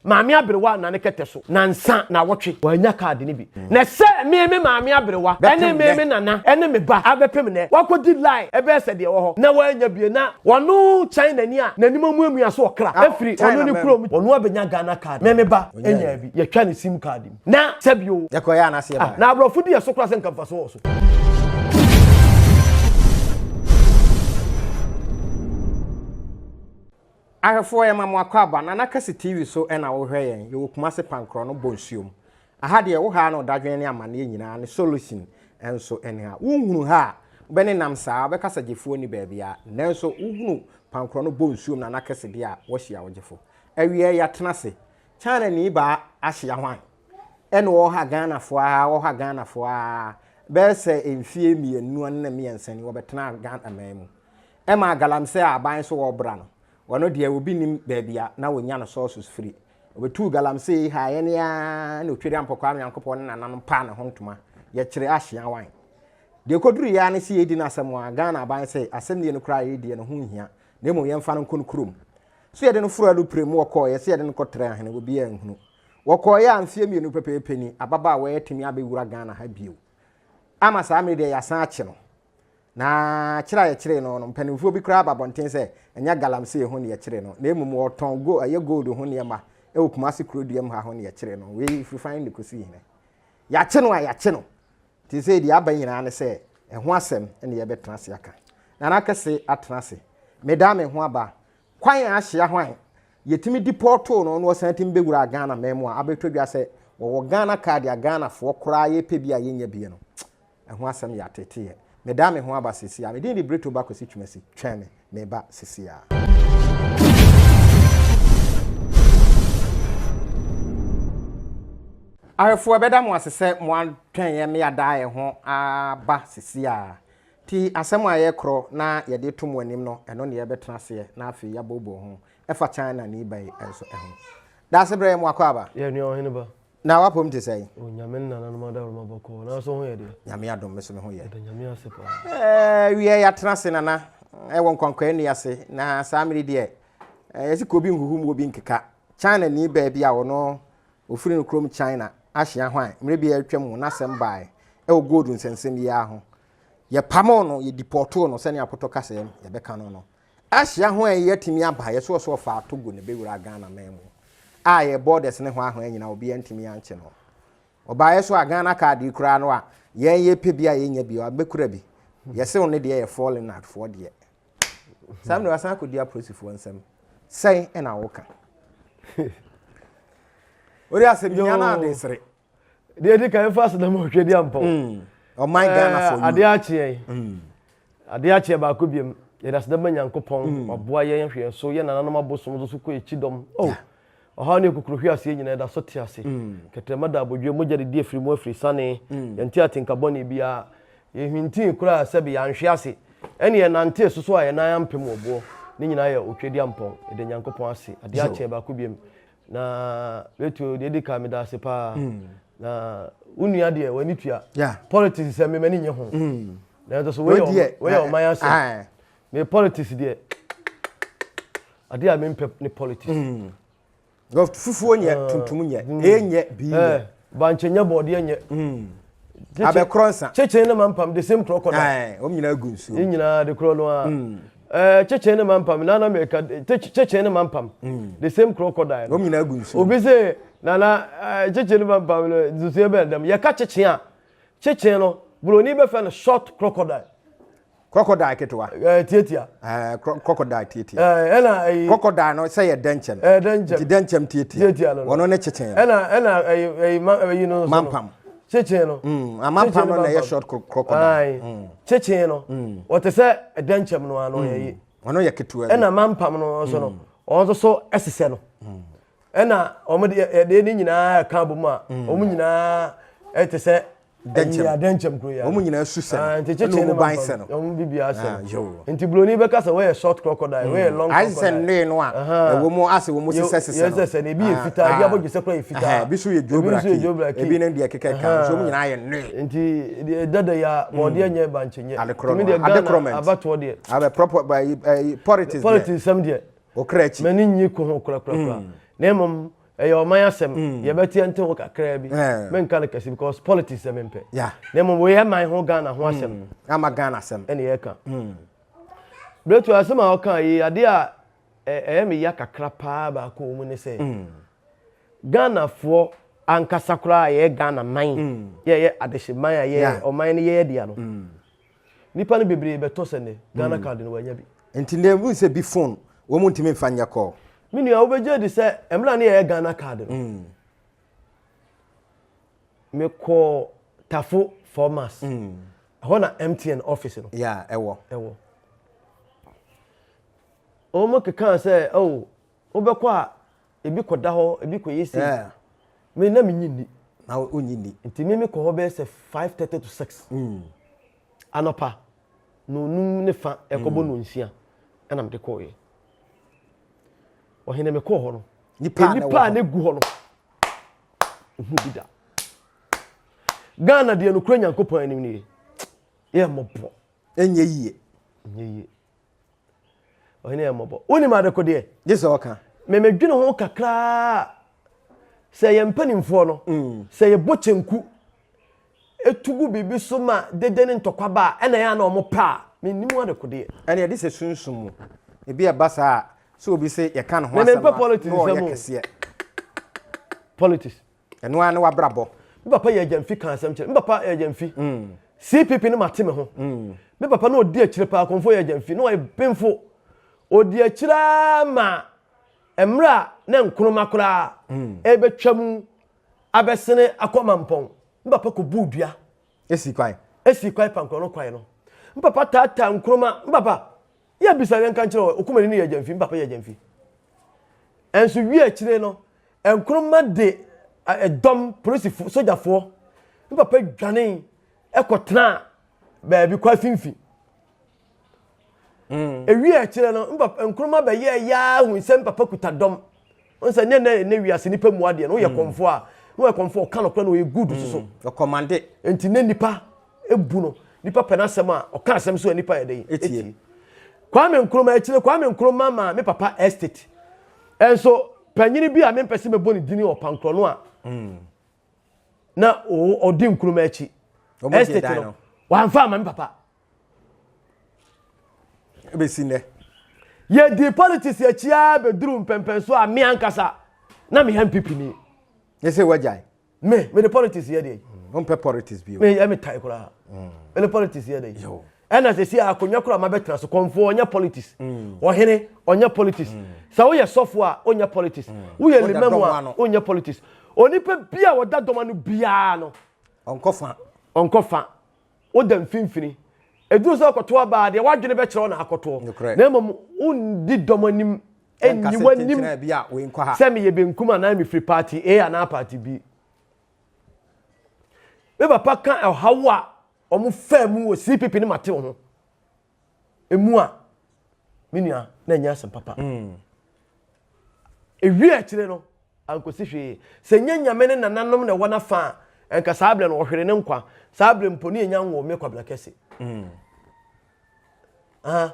Maame aberewa nane kɛtɛ so nansa nawɔtwe wannya card no bi. Na sɛ me me maame aberewa ɛne me me nana ɛne me ba abɛpem nɛ wakɔdi line ɛbɛyɛ sɛ deɛ ɛwɔ hɔ na wannya bie na ɔno China ni a n'anim amuamua so ɔkra afiri ɔno ne kurom ɔno abɛnya Ghana card me me ba nyaa bi yɛtwa ne sim card mu na sɛbi o Yɛkɔyɛ anaasɛ yɛbaeɛ? Na aborɔfo di yɛ so koraa sɛ nka mfasoɔ wɔ so. Ahwɛfoɔ yɛma mo akwaaba, Nana Kɛse TV so na wohwɛ yɛn, yɛwɔ Kumase Pankorɔ no Bonsuom. Aha deɛ wo haa ne ɔdadwene ne amaneɛ nyinaa ne solution nso ne ha. Wonhunu ha a, wobɛnenam saa, wobɛka sɛ gyefoɔ nni baabiara, nanso wohunu Pankorɔ no Bonsuom Nana Kɛse deɛ a, woahyia wo gyefo. Awieɛ yɛatena ase, China nii baa ahyia hwan? Ɛna ɔha Ghanafoɔ aa, ɔha Ghanafoɔ aa, bɛyɛ sɛ mfie mmienu ne mmiɛnsa ni wɔbɛtenaa Ghana man mu. Ɛmaa galamsey a aban so wɔbra no, ɔno deɛ obi nnim baabi a na ɔnya no sources firi. Ɔbɛtuu galamsey yi haa yɛn ara na Otweri Ampɔkwaa Nyankopɔn ne nananom paa ne ho ntoma yɛkyere ahyea wan. Deɛ ɛkɔduruiɛ ara ne sɛ yɛredi no asɛm a, Ghana aban sɛ asɛmnie no koraa a yɛrediɛ no ho nhia na mmom yɛmfa no nkɔ no kurom. So yɛde no foro alupre mu wɔkɔeɛ sɛ yɛde no kɔtrɛ ahene obiara anhunu. Wɔkɔeɛ a mfeɛ mmienu pɛpɛɛpɛ ni ababaawa yi atumi abɛwura Ghana ha bio. Ama saa mmerɛ deɛ yɛasan akye no. Na kyere a yɛkyeree no no, mpanimfoɔ bi koraa aba abɔnten sɛ ɛnyɛ galamsey ho na yɛkyeree no, na mmom wɔtɔn go ɛyɛ gold ho nneɛma wɔ Kumasi kuroduam ha ho na yɛkyeree no. Wei firi fan na ɛkɔsii hene. Yɛakye no a yɛakye no. Nti sɛ deɛ aba nyinaa ne sɛ ɛho asɛm na yɛbɛtena ase aka. Nana Kɛse atena ase. Meda me ho aba. Kwan a ahyia hwan yɛtumi dipɔɔtoo no na ɔsan tumi bɛwuraa Ghana man mu a abɛtɔ dwa sɛ wɔwɔ Ghana card a Ghanafoɔ koraa yɛpɛ bi a yɛnnya bi no. Ɛho asɛm yɛ ateeteeɛ. Medaa me ho aba seesei ara. Me din de Brito Ba Kwasi Twumasi. Twɛn me, mereba seesei ara. Ahwɛfoɔ, ɛbɛda mo ase sɛ moatwɛn yɛn ma yɛadaa yɛn ho aba seesei ara. Nti asɛm a yɛrekorɔ na yɛde reto mo anim no, ɛno na yɛrebɛtena aseɛ na afei yɛabooboo ho. Ɛfa China ne Ebay nso ho. Daasebrɛ, yɛ mo akwaaba. Yɛ nua ɔhene ba. Na w'apom te sɛn? O Nyame ne nananom adaworoma bɔkɔɔ. Na so ho yɛ deɛ? Nyame adom me so me ho yɛ. Yɛda Nyame ase paa. Ɛɛ wiɛ yɛatena ase nana ɛwɔ nkwankwaa nni ase na saa mmere deɛ yɛsi kɔ obi nhuhu mu obi nkeka. China ni baa bi a ɔno ofiri no kurom China ahyia hwan mmere bi atwa mu n'asɛm bae ɛwɔ gold nsɛnsɛm yi ara ho. Yɛpamoo no yɛ dipɔtoo no sɛnea apotɔ kasɛm yɛbɛka no no. Ahyia ho a yi atumi aba yɛ so ɔsɛ ɔfaa Togo na ɛbɛwuraa Ghana man mu a yɛ borders ne hwan hwan nyinaa obiara ntumi ankye no. Ɔbaeɛ so a Ghana card yi koraa no a yɛn yɛpɛ bi a yɛnya bi wabɛkura bi. Yɛse wo ne deɛ yɛ foreigner foɔ deɛ. Saa mmerɛ wasan akɔdi apolisifoɔ nsam. Sɛn ɛna woka? Wode asɛm hia no ade sere. Deɛ ɛdi kan ɛfa aseda ma ɔhwɛ di ampɔn. Mm. Ɔman Ghana for you. Adeɛ akye yɛn. Mm. Adeɛ akye yɛn baako biam. Yɛde aseda ma Nyankopɔn. Mm. Waboa yɛn ahwɛ yɛn so. Yɛn nananom abosom nso so kɔ akyi dɔm. Oh. Ɔhaw ne akukuru hwe aseɛ nyinaa yɛda so te ase. Mm. Kɛtrɛma da abodwoɛ mogya didi afiri mu afiri sane. Mm. Yɛnte atenka bɔne biara. Yɛhwintii koraa sɛbe yɛanhwe ase. Ɛne yɛnantee so so a yɛn nan ampem wɔ boɔ. Ne nyinaa yɛ otwadiampɔn. Yɛda Nyankopɔn ase. Adeɛ akye yɛn baako biam. Na Betuo deɛ edi kan meda ase paa. Mm. Na wo nua deɛ w'ani tua. Yeah. Politics sɛ me m'ani nye ho. Mm. Nanso so wei yɛ ɔman asɛm. Me politics deɛ adeɛ a mempɛ ne politics. Mm. Fufuo nyɛ ah. tuntum nyɛ mm. A nyɛ B nyɛ. Eh, bankye nyɛ bɔɔdeɛ nyɛ. Mm. Abɛkorɔ nsa. Kyekyee ne mampam the same crocodile. Wɔn nyinaa gu nsuo. Yɛn nyinaa de korɔ no ara. Mm. Ɛɛ kyekyee ne mampam nana meka kyekyee ne mampam mm. the same crocodile. Wɔn nyinaa gu nsuo. Obi se nana ɛɛ kyekyee ne mampam no nsusuo bɛn dɛm yɛka kyekyee a kyekyee no buroni bɛfɛ no short crocodile. Crocodile ketewa. Ɛɛ tietia. Ɛɛ crocodile tietia. Ɛɛ ɛna ɛyi. Crocodile no sɛ yɛ dɛnkyɛm. Ɛɛ dɛnkyɛm. Nti dɛnkyɛm tietia. Tietia no. Wɔn ne kyekyee. Ɛna ɛna ɛyi ɛyi ma ɛyi no nso no. Mampam. Kyekyee no. Mm amampam no na ɛyɛ short crocodile. Mm. Kyekyee no. Mm. Wɔte sɛ dɛnkyɛm no ano yɛ yi. Wɔn yɛ ketewa bi. Ɛna mampam no nso no. Wɔn nso so ɛsesɛ no. Ɛna wɔn de yɛde ne nyinaa ɛka abom a. Wɔn nyinaa ɛte sɛ. Dɛnkyɛm. Adɛnkyɛm kuro yi ara. Wɔn nyinaa su sɛ no. Ah, nti ɛna kyekyee ne wɔn ban mampam. sɛ no. Wɔn biribiara sɛ Ah, no. yoo. Nti buroni bɛka sɛ wɔyɛ short crocodile, wɔyɛ long Ayɛ sɛ crocodile. nnoe no a Aha. ɛwɔ mu asɛ wɔn sesɛ sesɛ no. Yɛ sɛ no, ebi yɛ Ah, fitaa, ebi ah. abɔdwesɛ koraa yɛ fitaa. Ɛhɛn, ebi nso yɛ Ebi nso yɛ dwobraki, dwobraki. ebi ne deɛ keka ka, nso wɔn nyinaa yɛ nnoe. Nti deɛ dada yi a, bɔɔdeɛ nyɛ bankye nyɛ. Adekorɔ Nti me no, deɛ Ghana adekorɔmɛnt. abatoɔ deɛ, Abɛ proper by politics deɛ. politics sɛm deɛ, Okra akyi. m'ani nnye ko ho korakorakora. Na mmom. Ɛyɛ ɔman asɛm. Yɛbɛte nte ho kakraa bi. Menka no kɛse because politics sɛ mempɛ. Na mmom wei yɛ man ho Ghana ho asɛm. Ama Ghana asɛm. Ɛna yɛka. Bretu asɛm a ɔka yi adeɛ a ɛyɛ me ya kakra paa baako wɔ mu ne sɛ Ghanafoɔ ankasa koraa yɛyɛ Ghana man. Yɛyɛ adehye man a yɛyɛ ɔman no yɛyɛ dea no. Nipa no bebree bɛtɔ sɛ nnɛ Ghana card no wɔanya bi. Nti nnɛ wohu sɛ bi phone wɔn mu ntumi nfa nyɛ call. Me nua wobɛgye adi sɛ mmerɛ a ne yɛyɛ Ghana card no mm. mekɔɔ Tafo Formas mm. ɛhɔ na MTN office no. Yeah, ɛwɔ. Ɛwɔ. Wɔn kekaa sɛ oh wobɛkɔ a ebi kɔda hɔ ebi kɔyɛ sei. Yeah. Me na menyi nni. Na wonyi nni. Nti me mekɔ hɔ bɛyɛ sɛ 5:30 to 6. Mm. Anɔpa nonum ne fa ɛkɔbɔ mm. nonsia ɛna mede kɔɔyɛ. Ɔhene mekɔɔ hɔ no. Nipa a na egu hɔ no. Nhu bi da. Ghana deɛ nokura Nyankopɔn anim nie. Yɛ mmɔbɔ. Ɛnyɛ yie. Ɛnyɛ yie. Ɔhene yɛ mmɔbɔ. Wonim adekodeɛ? Gye sɛ ɔka. Memedwene ho kakraa sɛ yɛn mpanimfoɔ no, mm. sɛ yɛbɔ kyenku etu gu biribi so ma dede ne ntɔkwa ba a, ɛna ɛyɛ a na wɔn pɛ a, mennim adekodeɛ. Ɛne ɛde sɛ sunsum mu. Ebi ɛba saa a, sɛ obi sɛ yɛka ne ho asɛm a, na ɔyɛ kɛseɛ. Politics. Ɛno ara ne w'abrabɔ. Me papa yɛ agyamfi ka asɛm kyerɛ me papa yɛ agyamfi. Mm. CPP no mate me ho. Mm. Me papa no ɔdi akyire paa kɔnfo yɛ agyamfi na ɔyɛ benfo. Ɔdi akyire ara ma mmerɛ a na nkroma koraa mm. ɛbɛtwa mu abɛsene akɔ mampɔn. Me papa kɔbuu dua. Esi kwan. Esi kwan pankorɔ no kwan no. Me papa taataa nkroma. Me papa Yɛ bisa yɛn nka nkyerɛ wɔ okumani no yɛ gyamfi, me papa yɛ gyamfi. Ɛnso wie akyire no, Nkrumah de ɛdɔm, polisifo, sogyafoɔ, me papa dwane ɛkɔ tenaa baabi kɔ afinfi. Mm. Ewie akyire no, me papa Nkrumah bɛyɛɛ yaa hu sɛ me papa kuta dɔm. Wɔn sɛ nyɛ nɛ ne wiase nipa mu adeɛ no, woyɛ mm. kɔnfoɔ a, na wɔyɛ kɔnfoɔ ɔka nɔkorɛ na ɔyɛ good soso. Mm. Ɔkɔmande. Nti ne nipa ebu no nipa pɛ n'asɛm a ɔka asɛm so a nipa yɛ dɛ etie. Kwame Nkrumah akyire Kwame Nkrumah maa me papa estate. Ɛnso panyini bi a mempɛ sɛ mɛbɔ ne dini ɔpankorɔ no a mm. na ɔdi Nkrumah akyi. Estate no wamfa ama me papa. Ebesi nnɛ. Yɛdi politics akyi ara bɛduru mpɛmpɛnso a me ankasa na meyɛ NPP ni. Ne sɛ wagyae. Me mede politics yɛ deɛ. Wompɛ politics bio. Me yɛ me tae koraa. Mede politics yɛ deɛ. Ɛna sɛ si akonnwa koraa ma bɛtena so kɔnfoɔ ɔnyɛ politics. Ɔhene ɔnyɛ politics. Sɛ woyɛ sɔfo a ɔnyɛ politics. Woyɛ limamu a ɔnyɛ politics. Onipa bi a ɔda dɔm ano biara no. Ɔnkɔ fa. Ɔnkɔ fa. Woda mfimfini. Ɛduru sɛ ɔkɔto aba a deɛ w'adwene bɛkyerɛ wo na akɔtoɔ. Na mmom wondi dɔm anim nni w'anim sɛ meyɛ benkum anaa mefiri party A anaa party B. Me papa ka ɔhaw a wɔn faa mu wɔ CPP ne Matew ho emu a me nua na ɛnyɛ asɛm papa. Mm. Ewie akyire no ankosi hwee. Sɛ nyɛ nyame ne nananom na ɛwɔ n'afa a ɛnka saa berɛ no ɔhwere ne nkwa. Saa berɛ mpo ne yɛnya nwoo me Kwabena Kɛse. Mm. Ah.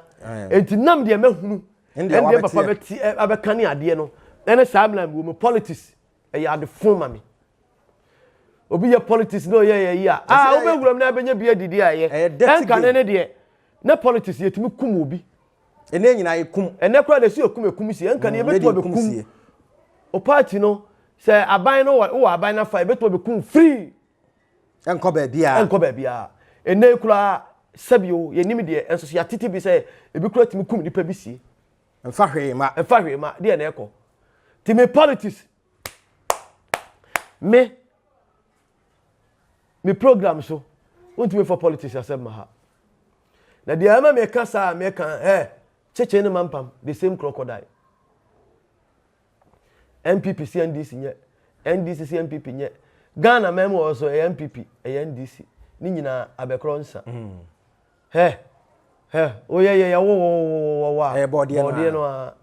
Enti nam deɛ mɛhunu ɛndeɛ papa bɛti abɛka ne adeɛ no ɛne saa mmerɛ wɔ mu politics ɛyɛ ade fon ma me. Obi yɛ politics na ɔyɛ yɛ yi a ah wobɛwura mu na abɛnya bi adidi a ɛyɛ ɛnka ne ne deɛ na politics yɛtumi kum obi. Ɛnɛ nyinaa yɛkum. Ɛnɛ koraa de si ekum ekum sie ɛnka ne mm, yɛbɛtumi abɛkum o party no sɛ aban no wɔ aban no afa yɛbɛtumi abɛkum free. Ɛnkɔ baabiara. Ɛnkɔ baabiara. Ɛnɛ yi koraa sɛbi o yɛnim deɛ ɛnso so yɛatete bi sɛ ebi koraa tumi kum nipa bi sie. Ɛmfa hwee ma. Ɛmfa hwee ma deɛ na ɛkɔ. Ti me politics me me program so wontumi fa politics asɛm ma ha. Na deɛ ɛma meka saa a meka ɛ kyekye ne mampam the same crocodile. NPP si NDC nyɛ, NDC si NPP nyɛ. Ghana man mu wɔ so ɛyɛ NPP, ɛyɛ NDC. Ne nyinaa abɛkorɔ nsa. Mm. Hɛ, hɛ, woyɛ yɛ yɛ wo wo wo wo wo a. Ɛyɛ bɔɔdeɛ no a. No a.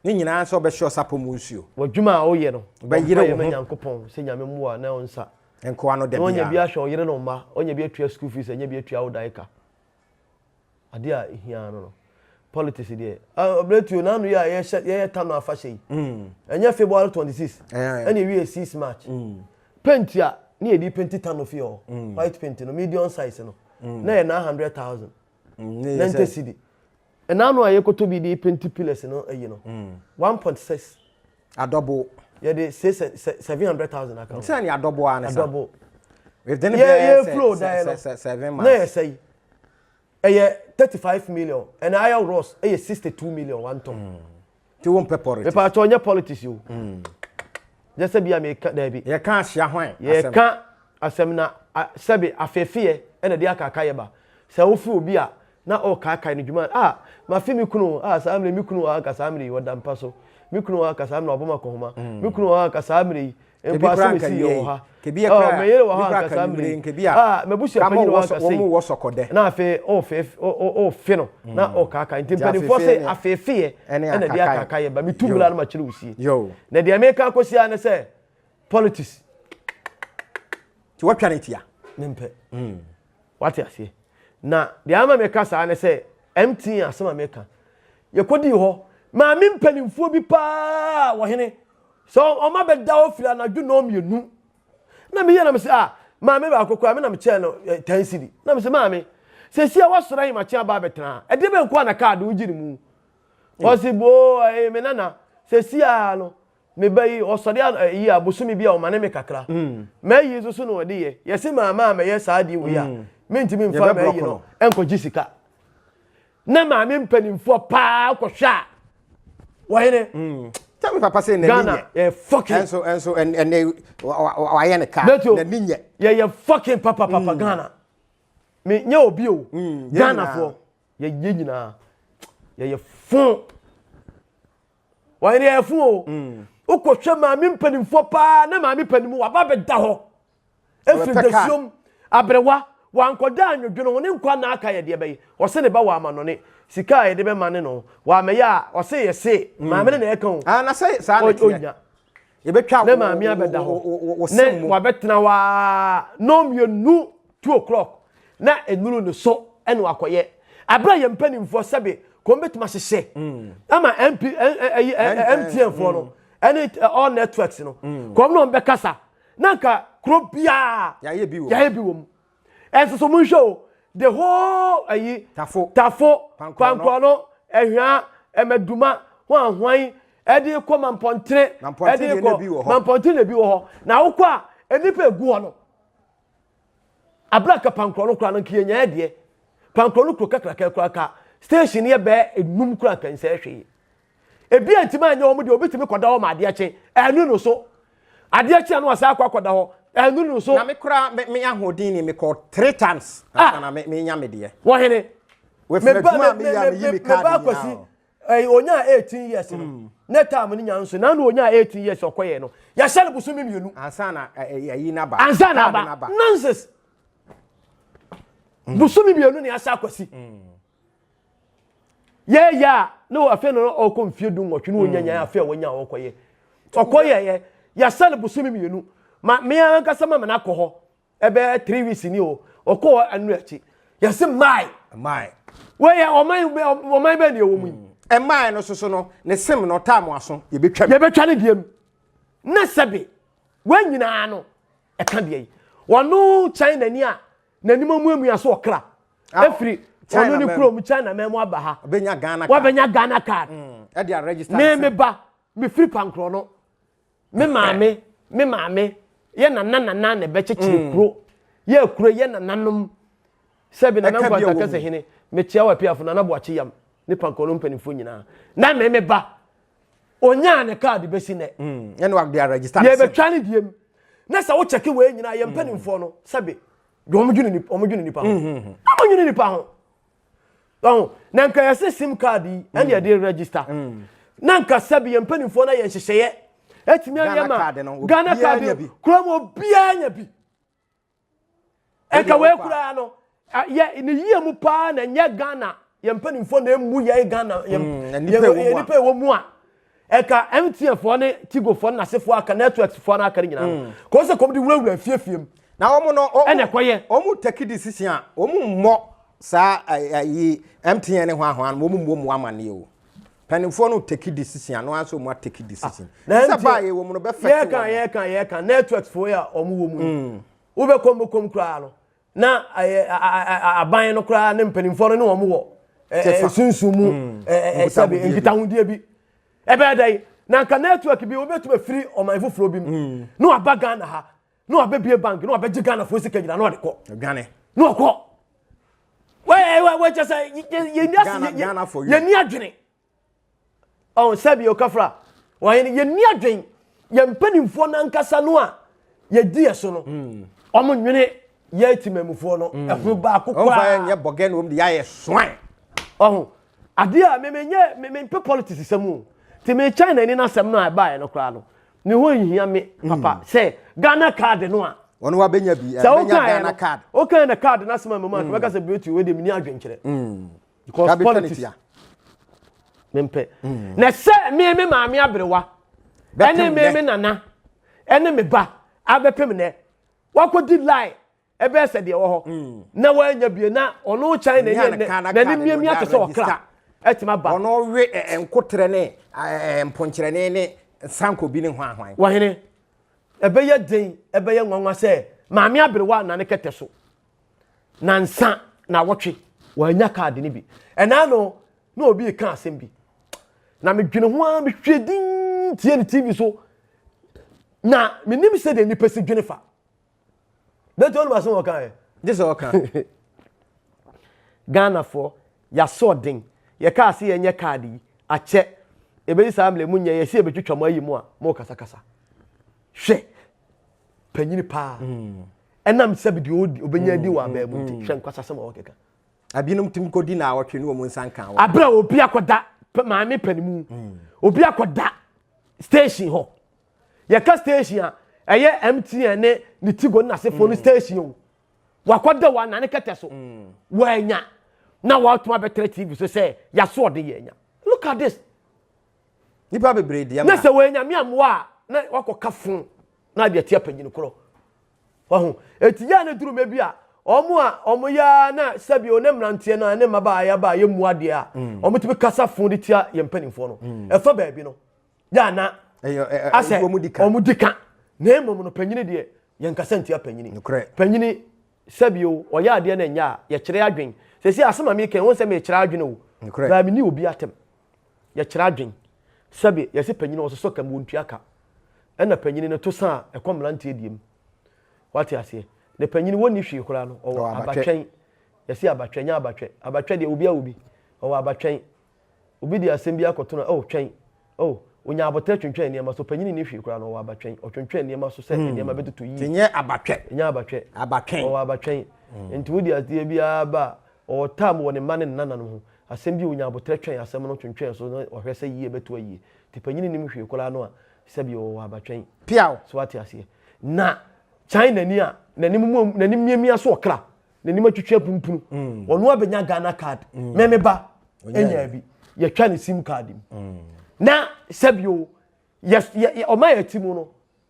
Ne nyinaa sɛ ɔbɛhyɛ ɔsapɔ mu nsuo. W'adwuma a woyɛ no. Bɛyere wo ho. Nyankopɔn sɛ Nyame mmoa na ɔnsa. Nkoa no da biara. Na ɔnya bi ahwɛ ɔyere ne ɔmma, ɔnya bi atua school fees, ɔnya bi atua wo dan ka. Adeɛ a ɛhia no no. Politics deɛ. Ɔbrɛtuo n'ano yɛ a yɛhyɛ yɛyɛ tano afahyɛ yi. Ɛnyɛ February 26. Ɛna ewie 6 March. Paint a ne yɛde paint tano fie hɔ. White paint no medium size no. Na yɛ 900,000. 90 cedi. Ɛna ano a yɛkɔtɔ bi de paint pillars no ayi no. 1.6. Adɔbo. Yɛde 700,000 aka ho. Sɛ ni adɔbo a ne sa. Adɔbo. Within Yɛ yɛ flow dan no. 7 Na yɛ months. sɛ yi. Ɛyɛ 35 million. Ɛna ayɛ Ross ɛyɛ 62 million one ton. Ti wo mpɛ politics. Mepa atɔ nyɛ politics o. Nyɛ sɛ bia meka daabi. Yɛka ahyia hwan. Yɛka asɛm na sɛbe afeefeɛ ɛna de akaka yɛ ba. Sɛ wofi obi a na ɔkaakae no dwuma a mafe me kunu a saa mmerɛ me kunu a anka saa mmerɛ yi ɔda mpa so. Me kunu a anka saa mmerɛ ɔbɔ ma kɔhoma. Me kunu a anka saa mmerɛ yi mpo asɛm esi yɛ wɔ ha. Kebi Me yere wɔ ha anka saa mmerɛ yi. Ah, m'abusua panyin wɔ anka sei. Wɔn wɔ sɔkɔdɛ. Na afei ɔfe ɔfe no na ɔkaakae nti mpanimfoɔ sɛ afeefeɛ ɛna de akaka yɛ ba metu mmira no makyerɛ wo sie. Na deɛ meka akɔsi ara ne sɛ politics. Ti wɔtwa ne tia. Mempɛ. Wate aseɛ. Na deɛ ama meka saa ne sɛ MTN asɛm a meka. Yɛkɔdii hɔ maame mpanimfoɔ bi paa wɔ hene sɛ ɔma bɛda hɔ firi anadwo 2:00. Na meyɛ na mesɛ ah maame baako koraa me na mekyɛɛ no 10 cedi. Na mesɛ maame sɛsi a wasɔre ahemakye aba abɛtena ha. Ɛdeɛ bɛn nko a na kaade wogye ne mu. Ɔse boo ɛyɛ me nana sɛsi a no me ba yi ɔsɔre yi a bosome bi a ɔmane me kakra. Mayi nso so na ɔde yɛ. Yɛse maama a mɛyɛ saa adeɛ wei a mentumi mfa mayi no ɛnkɔgye sika. Na maame mpanimfoɔ paa kɔhwɛ a wɔhene. Tell me papa say n'ani Ghana yɛ fucking. Ɛnso ɛnso ɛnɛ wayɛ ne kaa. N'ani nyɛ. Yɛyɛ fucking papa papa Ghana. Me nyɛ obi o. Ghana foɔ yɛyɛ nyinaa yɛyɛ fon. Wɔhene yɛyɛ fon o. Wokɔhwɛ maame mpanimfoɔ paa na maame panimu waba bɛda hɔ. Efiri dasuom aberewa wankɔda anwodwono ho ne nkwa na aka yɛ deɛ bɛyɛ. Ɔse ne ba wɔ amanɔne sika a yɛde bɛma ne no wamɛyɛ a ɔse yɛse maame ne na ɛka o. Ah, na sɛ saa na Onya. Yɛbɛtwa ne maame abɛda hɔ ne wabɛtena waa 2:00 2 o'clock na enuru ne so ɛna wakɔyɛ. Abere yɛ mpanimfoɔ sɛbe kɔn bɛtuma hyehyɛ ama MP MTN foɔ no ɛne all networks no kɔn no bɛkasa na nka kuro biara yɛayɛ bi wɔ mu. Ɛnso so monhwɛ o the whole ayi Tafo Pankorɔno Ɛhwea Ɛmɛduma ho ahwan ɛde kɔ Mampɔntene ɛde kɔ Mampɔntene na bi wɔ hɔ na wokɔ a nnipa egu hɔ no abira ka Pankorɔno koraa no nka yɛnya deɛ Pankorɔno kuro kakraka koraa ka station yɛ bɛɛ enum koraa nka nsɛ hwee. Ebi a ntoma anyɛ wɔn deɛ obi tumi kɔda hɔ ma adeɛ kye ɛnu no so adeɛ kye ano asa akɔ akɔda hɔ ɛnu no so. Na me kora me ahoɔden ni me kɔ 3 times. Ah na me nya me deɛ. Wɔhene. Me ba me ya me yi me card nyinaa. Me ba kwasi onya 18 years no. Ne time ni nya nso na na onya 18 years ɔkɔyɛ no. Yɛhyɛ no bosome mmienu. Ansa na ayi na ba. Ansa na ba. Nonsense. Bosome mmienu na yɛahyɛ akwasi. Yɛyɛ a na afei na ɔkɔ mfie 18 na onya nya afei a wanya ɔkɔyɛ. Ɔkɔyɛ yɛahyɛ no bosome mmienu. Ma me ankasa ma na akɔ hɔ. Ɛbɛyɛ 3 weeks ni o. Ɔkɔ ɛno akyi. Yɛse mai. Mai. Wɔyɛ ɔman bɛn na ɛwɔ mu yi. Ɛmai no soso no ne sim no time aso yɛbɛtwa. Yɛbɛtwa ne deɛ mu. Na sɛbe wɔn nyinaa no ɛka deɛ yi. Wɔno China ni a n'anim amuamua so ɔkra. Efiri ɔno ne kurom China mɛmo aba ha. Wabɛnya Ghana card. Wabɛnya Ghana card. Ɛde a register. Me ba me firi Pankorɔno. Me maame yɛ nana nana na ɛbɛkyekyere kuro. Yɛ kuro yɛ nananom. Sɛbi nana nkwanta kɛse hene. Mekyia wɔ apiafo nana boakye yam ne Pankorɔno mpanimfoɔ nyinaa. Na me ba onyaa ne card bɛsi nɛ. Ɛna wade a register. Yɛbɛtwa ne deɛ mu. Na sɛ wokyɛke wei nyinaa yɛ mpanimfoɔ no sɛbi wɔn dwene nipa ho. Wɔn dwene nipa ho. Ɔho na nka yɛsɛ sim card yi ɛna yɛde register. Na nka sɛbi yɛn mpanimfoɔ no yɛ nhyehyɛeɛ. Etumi ayɛ ma Ghana card kurom obiara nya bi. Nka wei koraa no yɛ ne yie mu paa na nyɛ Ghana yɛn mpanimfoɔ na emu yɛ Ghana yɛn nipa ɛwɔ mu a. Ɛka MTN foɔ ne Tigo foɔ ne n'asefoɔ aka networks foɔ no aka ne nyinaa no. Kɔn sɛ kɔm de wurawura fiefie mu. Na wɔn no ɛna ɛkɔyɛ. Wɔn take decision a wɔn mmɔ. Saa ayi MTN ne hwanhwan no wɔn mmuo mu amaneɛ o. Mpanimfoɔ no take decision ano ara sɛ wɔn atake decision. Na Sɛ MTN baa yɛ wɔ mu no bɛ fɛte yɛka wɔn. yɛka yɛka networks foɔ yi a wɔn wɔ mu no wobɛkɔm bɛkɔm koraa no na ɛyɛ aban no koraa ne mpanimfoɔ no ne wɔn wɔ Kyɛfa. sunsun mu sɛbi Nkitahodie bi. nkitahodie bi ɛbɛyɛ dɛ na nka network bi wobɛtumi afiri ɔman foforɔ bi mu na waba Ghana ha na wabɛbie bank na wabɛgye Ghana foɔ sika nyina na ɔde kɔ Dwane. na ɔkɔ wɔkyɛ sɛ yɛni Ghana- Ghana for you. yɛni adwene ɔn sɛbi okafra wɔyɛ yɛni adwene yɛn mpanimfoɔ nankasa no a yɛdi yɛ so no ɔmo nwene yɛ timamufoɔ no ɛho baako Wɔn fa yɛ koraa nyɛ bɔgɛ na wɔn de yɛ soan. Ɔho adeɛ a meme nyɛ meme mpɛ politics sɛm o, nti me China ni n'asɛm no a ɛbaeɛ no koraa no ne ho nhia me papa sɛ Ghana card no a Wɔn wa bɛnya bi. Sɛ Bɛnya wokaeɛ Ghana no card. wokaeɛ na card no asɛm a mema mɛka sɛ beauty wei deɛ menni adwenkyerɛ because Kabi twa ne politics tia. Mempɛ na sɛ me me maame aberewa Bɛpem ɛne me nɛ. me nana ɛne me ba abɛpem nɛ wakɔdi line ɛbɛyɛ sɛ deɛ wɔ hɔ na wanya bie na ɔno China Nya ni ne Ghana n'ani card no miamia ɔde te sɛ ɔkra aregister. ɛtumi aba. Ɔno we nkotrɛ ne mponkyerɛne ne sanko bi ne hwanhwan. Wɔhene ɛbɛyɛ den, ɛbɛyɛ nwanwa sɛ maame aberewa na ne kɛtɛ so nansa na wɔtwe wɔanya kaade no bi. Ɛna no na obi ka asɛm bi na medwene ho ara, mehwɛ din tie ne TV so na menim sɛ deɛ nnipa si dwene fa bɛnti ɔnom asɛm wɔka ɛ. Gye sɛ ɔka. Ghanafoɔ yɛasɔ ɔden, yɛkaa sɛ yɛnyɛ kaade yi akyɛ ɛbɛyi saa mmerɛ mu nyɛ yɛsɛ yɛbɛtwitwa mo ayi mu a mo kasakasa. Hwɛ panyini paa ɛnam sɛbi deɛ ɔdi ɔbɛnya adi wɔ abɛn mu nti hwɛ nkwasasɛm a wɔkeka. Abinom tumi kɔdi na awɔtwe ne wɔn nsa nka wɔn. Abere a obi akɔda maame panimu, obi akɔda station hɔ, yɛka station a ɛyɛ MTN ne ne Tigo ne n'asefoɔ no station o, wakɔda wɔ anane kɛtɛ so wɔanya na wɔatuma abɛtɛrɛ TV so sɛ yaso ɔde yɛ anya. Look at this. Nipa bebree deɛ na ma. Sɛ wɔanya me amoa a na wakɔka fon na adeɛ tia panyin korɔ waho eti yɛ a ne duru mɛ bi a ɔmo a ɔmo yɛ na sɛbi o ne mmeranteɛ no a ne mmabaa yɛ ba a yɛ mu adeɛ a ɔmo tumi kasa fon de tia yɛn mpanimfoɔ no ɛfa baabi no yɛ ana Ɛyɛ asɛ wɔn di ka. Ɔmo di ka na emom no panyini deɛ yɛn kasa ntia panyini. Nokorɛ. Panyini sɛbi o ɔyɛ adeɛ na nya a yɛkyerɛ adwen sɛsi asɛm a meka wɔn sɛ mekyerɛ adwen o. Nokorɛ. Baa mi ni obi atɛm, yɛkyerɛ adwen sɛbi yɛsɛ panyini ɔsosɔ kam wɔntua ka ɛna panyini no to sa a ɛkɔ mmeranteɛ diem wate aseɛ na panyini wɔnni hwee koraa no ɔwɔ Ɔwɔ abatwɛ. Abatwɛn yɛsi abatwɛn nyɛ abatwɛ, abatwɛ deɛ obi a obi ɔwɔ abatwɛn obi de asɛm bi akɔto no oh twɛn oh onya abotɛ twentwɛn nneɛma so. Panyini ni hwee koraa no ɔwɔ abatwɛn, ɔtwentwɛn nneɛma so sɛ nneɛma bɛtoto Ti yie. nyɛ abatwɛ. Nyɛ abatwɛ. Abatwɛn. Ɔwɔ abatwɛn nti wodi adeɛ biara ba a ɔwɔ tam wɔ ne mma ne ne nananom ho asɛm bi a onya abotɛ twɛn asɛm no twentwɛn so na ɔhwɛ sɛ yie bɛto ayie nti panyini nim hwee koraa no a sɛbi ɔwɔ abatwɛn. Piaw. So ate aseɛ na China ni a n'anim mu n'anim miamia so ɔkra n'anim atwitwi apumpunu ɔno abɛnya Ghana card mɛmɛ ba ɛnya bi yɛtwa ne SIM card mu na sɛbi o yɛ yɛ ɔma yɛ ti mu no.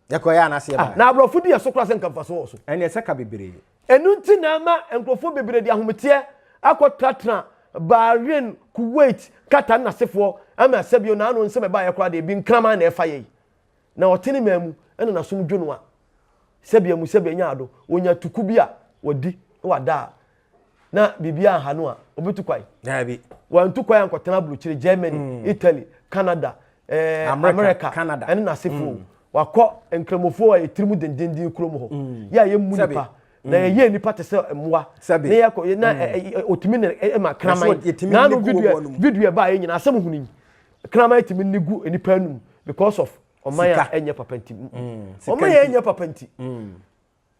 Yɛkɔ yɛ anase yɛ ba. Na aborɔfo di yɛ so koraa sɛ nkamfa so wɔ so. Ɛnna ɛsɛ ka bebree. Ɛnu nti na ama nkurɔfoɔ bebree de ahometeɛ akɔtenatena Bahrain, Kuwait, Qatar ne n'asefoɔ ama sɛbi o n'ano nsɛm ɛbaeɛ koraa deɛ ebi nkraman na ɛfa yɛ yi na ɔte ne man mu ɛna n'asom dwo no a sɛbi amu sɛbi anya ado onya tuku bi a wadi na wada a na biribi anha no a obetu kwan. Daabi. Wantu kwan ankɔtena aburokyire Germany, Italy, Canada, America, America, Canada. Ɛne n'asefoɔ wakɔ nkramofoɔ a yɛtiri mu dendenden kurom hɔ yɛ a yɛmmu Sɛbi. nipa na yɛyɛ nipa te sɛ mmoa. Sɛbi. Na yɛkɔ na otumi ne ma kraman yɛtumi n'ano ne gu video wɔn mu. Video ɛbaa yɛ nyinaa asɛm hunu yi kraman tumi ne gu nipa anum because of ɔman a Sika. ɛnyɛ papa nti Sika ɔman yɛ nti. ɛnyɛ papa nti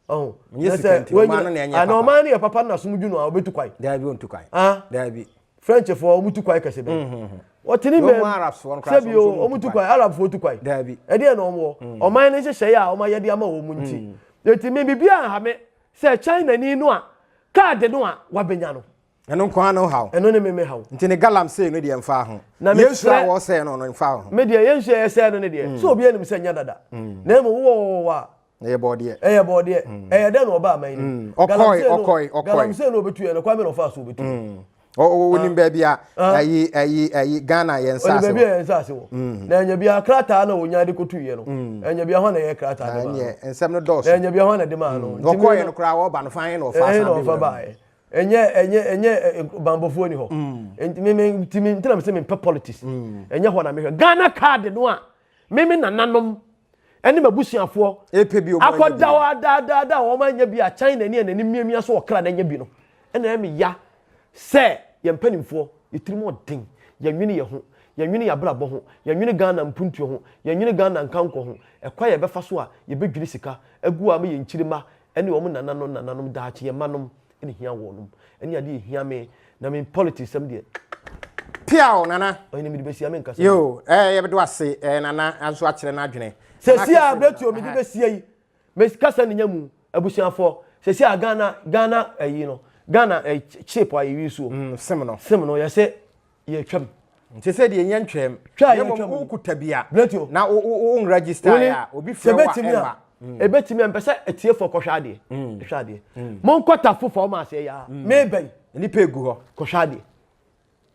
ɔho. Nyɛ Na sika sɛ nti, ɔman no na ɛnyɛ ah, na papa. ɔman no yɛ papa na som dwo no a ɔbɛtu kwan. Daabi, ontu kwan. Ah. Daabi. Frenchfoɔ ɔmo tu kwan kɛse bɛn wɔte ne Na mɛm ɔmo Arabsfoɔ no koraa sɛbi so, o ɔmo nso ɔmo tu tu kwan. kwan, Arabfoɔ tu kwan. Daabi. Ɛdeɛ na ɔmo wɔ ɔman no nhyehyɛeɛ a ɔmo ayɛ de ama wɔn nti eti mi bibi aha me sɛ China ni no a kaadi no a wabɛnya no. Ɛno nko ara no haw. Ɛno ne me me haw. Nti ne galamsey no deɛ mfa ho. Na Yɛn nsuo a mesrɛ- wɔsɛe no mfa ho. Me deɛ yɛn nsuo a yɛsɛe no ne deɛ sɛ obi anim sɛ nyɛ dada na emu wowɔwɔwɔ a. Ɛyɛ bɔɔdeɛ. Ɛyɛ bɔɔdeɛ. Mm. Ɛyɛ dɛn na ɔba aman no mu. Mm. Ɔkɔe ɔkɔe ɔkɔe. Galamsey na obetu yɛ no Kwame na ɔfa so obetu. Mm. Onim baabi a ah. ɛyi ɛyi ɛyi Ghana yɛn nsaase wɔ. Onim baabi a yɛn nsaase wɔ. Mm. Na ɛnyɛ bi a krataa na onya de kotu yɛ no. Mm. Ɛnyɛ bi a hɔ na ɛyɛ krataa de maa no. Nsɛm no dɔɔso. Na ɛnyɛ bi a hɔ na de maa no. Ɔkɔɛ no koraa ɔba no fan na ɔfa san bi wura. Ɛnyɛ ɛnyɛ ɛnyɛ banbɔfoɔ ni hɔ. Nti mi mi nti mi ntina mi sɛ mi mpɛ politics. Ɛnyɛ hɔ na mi hwɛ Ghana card no a mi mi nananom ɛne m'abusuafoɔ akɔda hɔ adaadaada a wɔn anya bi a China ni a n'ani miamia so ɔkra na anya bi no ɛna ɛmi ya sɛ yɛn mpanimfoɔ yɛtirim ɔden yɛnwene yɛn ho yɛnwene yɛn abrabɔ ho yɛnwene Ghana mpuntuo ho yɛnwene Ghana nkankɔ ho ɛkwan a yɛbɛfa so a yɛbɛdwiri sika agu ama yɛn nkyirimma ɛne wɔn nananom nananom daakye yɛn mmanom ɛna hia wɔnom ɛne adeɛ ɛhia me na me politics sɛm deɛ. Piaw nana. Ɔyɛ mede bɛsia me nkasa. Yo ɛɛ yɛbɛdo ase ɛɛ nana nso akyerɛ n'adwene. Sɛsi a abrɛtuo mede bɛsia yi me kasa ne nya mu abusuafoɔ sɛsi a Ghana Ghana ɛyi no Ghana ɛ chip a yɛyi soɔ. Mm, sim no. Sim no yɛsɛ yɛtwam. Nti sɛ deɛ ɛnya ntwam. Twa a Na mmom yɛtwam. wokuta bi a. Bretio. Na wo wo wo register a obi frɛ wo a ɛmma. Ebetumi a mpɛ sɛ atiefoɔ kɔhwɛ adeɛ. Hwɛ adeɛ. Monkɔ tafo fa wɔn aseɛ yaa. Meba yi. Nnipa egu hɔ. Kɔhwɛ adeɛ.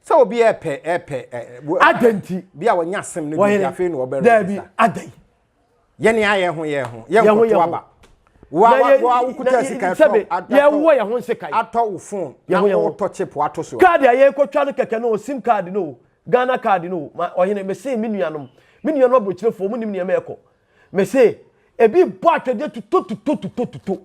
Sɛ obi ɛpɛ ɛpɛ ɛ. Adɛn nti. Bi a wɔnya asɛm no bi afei na wɔbɛ register. Daabi adɛn. Yɛne ayɛ ho yɛ ho. Yɛn kɔto aba. Wa wa wa wokuta sika ɛtɔ. Yɛwɔ yɛn ho nsekan. Atɔ wo phone. Na wotɔ chip ato so. Kaadi a yɛkɔtwa no kɛkɛ no sim card no Ghana card no ma ɔhene mese me nuanom me nuanom aburokyerefoɔ mo nim nneɛma ɛkɔ mese ebi bɔ atwɛdeɛ tuto tuto tuto tuto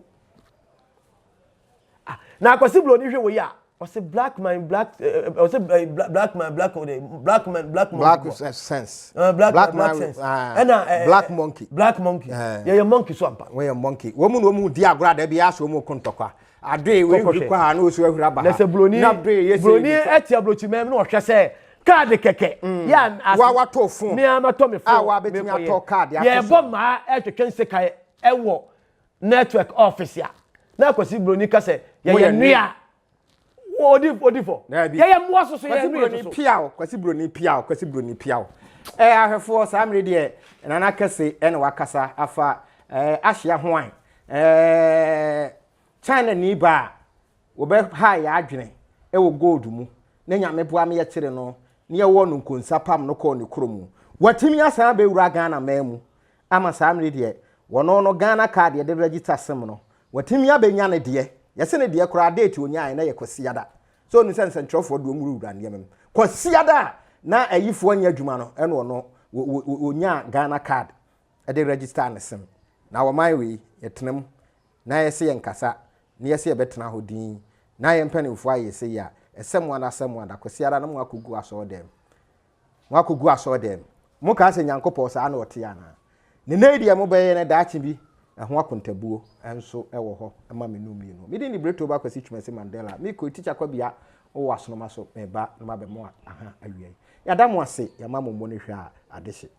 ah na akwasi buroni hwɛ wɔ yi a ɔsɛ black man black ɔsɛ eh, eh, black man black oh, black man black monkey black sense uh, black, black man black sense ɛna uh, black monkey black monkey yɛyɛ monkey so ampa wɔyɛ monkey wɔn mu na wɔn mu di agorɔ ada bi aso wɔn ko ntɔkwa adoe wei huri kɔ ha na osu ahuri aba ha na sɛ buroni buroni ɛte aburokyi mɛm na ɔhwɛ sɛ kaadi kɛkɛ mm. yɛ ase wa watɔ fon mi ama tɔ mi fon a wa betumi atɔ kaadi ato so yɛ bɔ maa ɛtwetwe nsekae ɛwɔ network office a na akwasi buroni ka sɛ yɛyɛ nnua odi odi fɔ yɛyɛ mmoa soso yɛyɛ nnua soso. Piaw kwasi buroni piaw kwasi buroni piaw ɛɛ ahwɛfoɔ saa mmiri deɛ nana kɛse ɛna wakasa afa ɛɛ ahyia ho an ɛɛ China ni ba a wɔbɛ ha yɛ adwene ɛwɔ gold mu na nyame boa me yɛkyere no na yɛwɔ no nkonsa pam no kɔɔ ne kuro mu watumi asan abɛwura Ghana man mu ama saa mmere deɛ wɔno no Ghana card yɛde register sim no watumi abɛnya ne deɛ yɛse ne deɛ koraa date onyaeɛ na yɛ Kwasiada sɛ ɔnim sɛ nsɛntwerɛfoɔ deɛ ɔmwurawura nneɛma mu Kwasiada a na ayifoɔ nyɛ adwuma no ɛna ɔno ɔnyaa Ghana card ɛde register ne sim na wɔman wei yɛtena mu na yɛse yɛnkasa na yɛse yɛbɛtena hɔ dinn na yɛn mpanimfoɔ ayɛ sei a ɛsɛ mo ara sɛ mo ada Kwasiada na moakɔgu asɔɔdɛm Moakɔgu asɔɔdɛm. Mokaa sɛ Nyankopɔn saa na ɔteɛ anaa? Ne nnɛ yi deɛ mobɛyɛ no daakye bi ɛho akontabuo nso wɔ hɔ ma me no mmienu. Me din de Bretoba Kwasi Twumasi Mandela. Me kɔ Tikya Kwabia wɔ Asonoma so meba na mabɛ mo aha awia yi. Yɛada mo ase, yɛama mo mmɔ no hwɛ a adehye.